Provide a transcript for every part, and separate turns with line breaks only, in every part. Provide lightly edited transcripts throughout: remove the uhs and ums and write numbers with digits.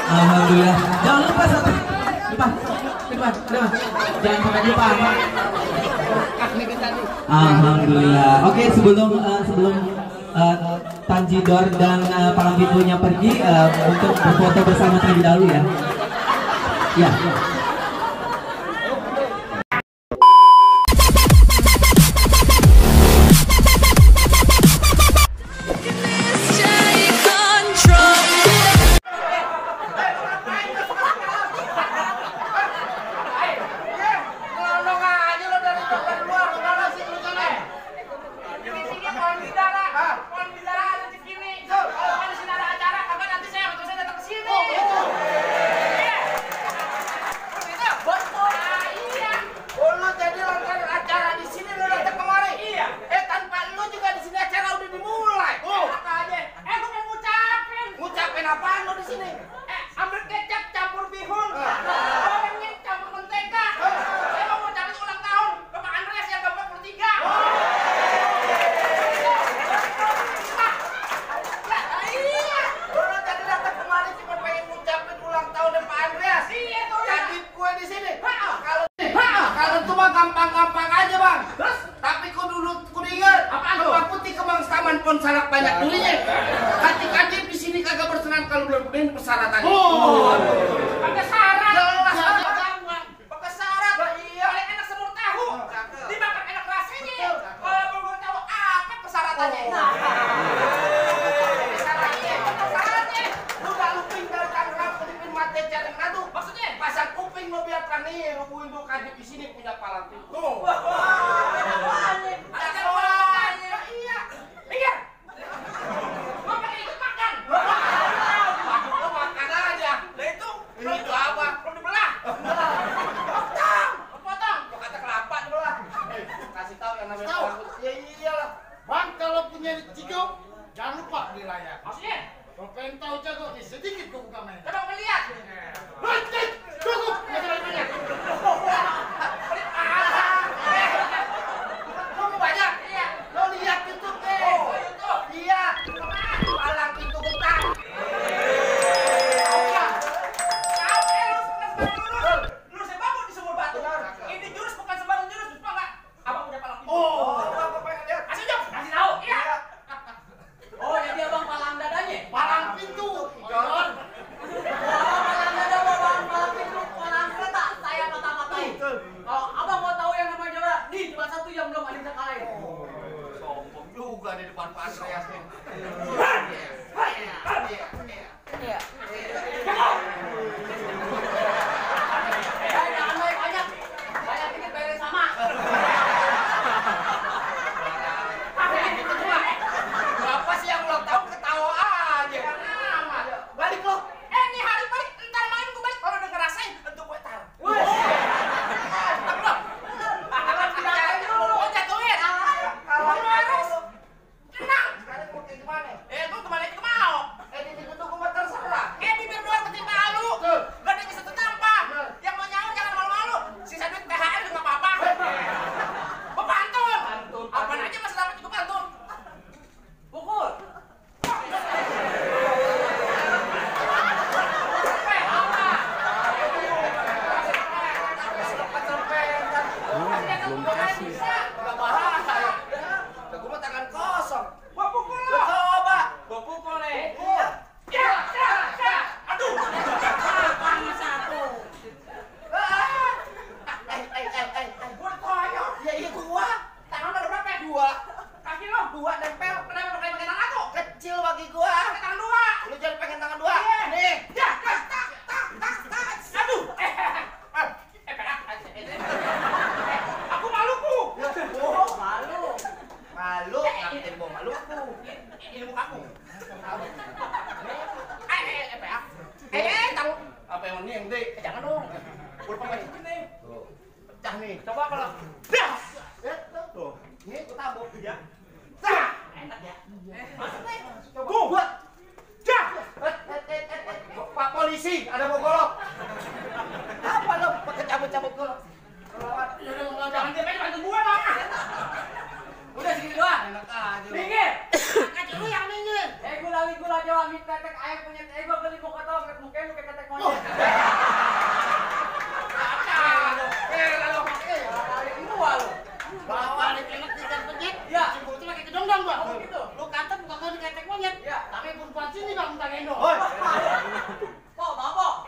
Alhamdulillah. Jangan lupa satu. Depan. Jangan sampai lupa. Alhamdulillah. Oke, sebelum Tanjidor dan Palang Pintunya pergi untuk berfoto bersama terlebih dahulu ya. Ya.
Gampang-gampang aja bang. Terus? Tapi kudu ingat. Apaan tuh? Putih kembang taman pon salak banyak durinya. Kati-kati di sini kagak bersenang kalau belum penuhin persyaratannya. Pakai syarat. Jelas banget. Pakai syarat. Iya. Paling enak semur tahu. Dimakan enak rasanya. Kalau belum tahu apa persyaratannya. Syaratnya. Lu gak luping dari Tangerang kelipin mati cari ngadu. Maksudnya? Pasang kuping lo biar nih rubuhin tuh kadip di sini punya palang pintu. Jangan lupa beli layar. Maksudnya? Kalau pengen tahu jago, sedikit gue buka main. Coba melihat. Cukup. Kamu banyak? Iya. Lo lihat YouTube deh. Iya. Palang pintu getah. Lu sebangun di Sumur Batu. Ini jurus bukan sembarang jurus, lupa nggak? Abang punya palang pintu. Apa pengen lihat? Kasih dong, kasih tahu. Iya. Oh, jadi abang palang dadanya? Palang pintu. Palang dada, palang pintu, palang kereta. Saya kata-katain. Kalau abang mau tahu yang namanya juara, nih cuma satu yang belum ada yang kalahin. Sombong juga di depan Pak Andreas nih. Iya. Jangan banyak-banyak. Banyak dikit bayarnya sama. Berapa sih yang ulang tahun ketawa aja. Balik lo. Nih hari balik. Ntar malam gue balik. Kalau udah ngerasain, tentu gue tar. Oh jatuhin. Kalau harus tenang. Sekarang mau kayak gimana? Gue kembali ke mau. Di gedung gue terserah. Bibir doang ketimpa lu. Gak ada yang bisa tertampar. Yang mau nyaur jangan malu-malu. Sisa duit THR juga apa-apa. Gue pantun. Apaan aja masih dapat juga pantun. Pukul. Belum kasih. Gak bahasa. Gue mau tangan kosong. Gua pukul lo. Coba. Gua pukul nih. Ya. Aduh. Panggil satu. Gua dikoyok. Ya iya gua. Tangan ada berapa? 2. Kaki lo? 2 nempel. Kenapa pakai tangan 1? Kecil bagi gua. Pakai tangan 2. Lu jangan pengen tangan 2. Nih. Ya. Aduh. Aku maluku. Malu. Ngapain jadi bawa maluku? Ini mukaku. Tahu. Apa yang ini yang gede? Jangan dong. Udah pakai nih. Pecah nih. Coba kalau. Dah. Tuh. Ini aku tabuk ya. Dah. Enak ya. Maksudnya. Coba. Buat. Dah. Pak polisi, ada mau golok. Apa lo? Pakai cabut-cabut golok. Udah, jangan dia pengen bantu gua dong. Udah segini doang. Enak aja. Minggir. Kacau lu yang minggir. Gula doang. mie tetek ayam punya ego beli muka tau muka lu kayak tetek monyet. Lalu pakai ini walu. Bawa enak ikan penyet. Ya. Cimbul itu lagi kedondong bang. Oh gitu. Lu kata bukan kau di ketek monyet. Ya. Tapi perempuan sini bang minta gendong. Kok mau?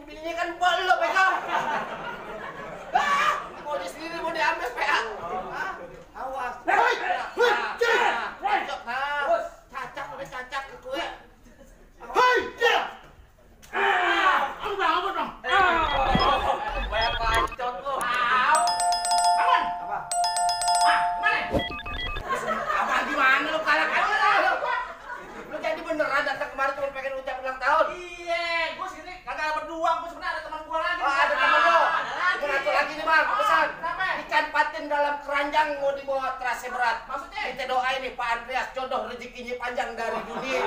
Bininya kan belum pegang. Mau di sendiri mau diambil PA. Awas. Cacak udah cacak ke kue. Hei, dia. Apa dong? Banyak bacot lu. Aman. Apa? Mana? Apa gimana lu kalah kalah? Lu jadi beneran datang kemarin cuma pengen ucap ulang tahun. Iya, gua sini kagak berdua, gua sebenarnya ada teman gua lagi. Oh, ada teman lu. Ada lagi nih, Bang. Pesan. Ikan patin dalam keranjang mau dibawa terasa berat. Maksudnya? Kita doain nih Pak Andreas jodoh rezekinya panjang dari dunia.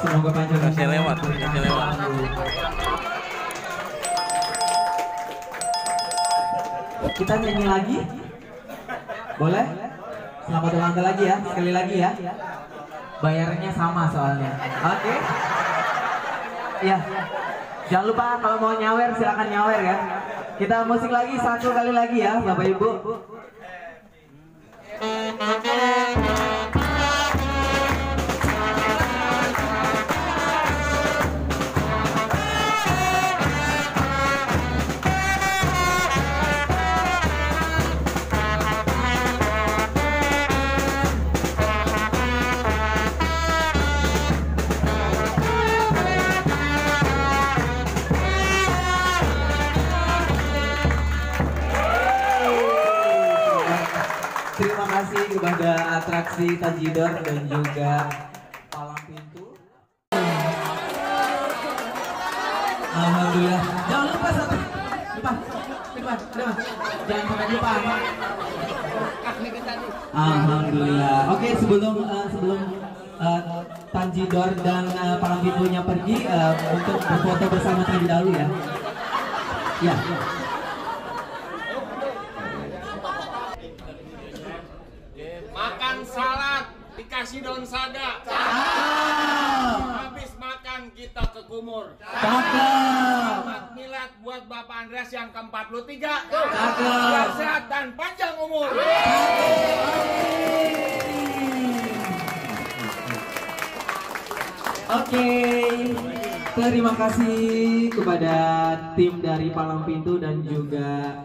Semoga panjang
kasih lewat.
Kita nyanyi lagi, boleh? Selamat ulang tahun lagi ya, sekali lagi ya. Bayarnya sama soalnya. Oke. Ya. Jangan lupa kalau mau nyawer silakan nyawer ya. Kita musik lagi satu kali lagi ya, Bapak Ibu. Terima kasih kepada atraksi Tajidor dan juga palang pintu. Alhamdulillah. Jangan lupa satu. Jangan sampai lupa. Alhamdulillah. Oke, sebelum Tanjidor dan Palang Pintunya pergi untuk berfoto bersama terlebih dahulu ya. Ya.
Makan salad dikasih daun saga. Habis makan kita ke kumur. Selamat milad buat Bapak Andreas yang ke-43. Biar sehat dan panjang umur.
Oke, terima kasih kepada tim dari Palang Pintu dan juga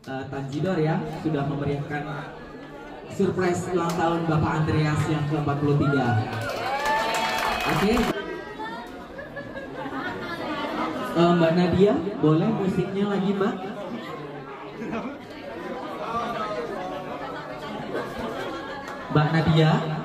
Tanjidor ya sudah memberikan surprise ulang tahun Bapak Andreas yang ke-43. Oke. Mbak Nadia, boleh musiknya lagi Mbak? Mbak Nadia.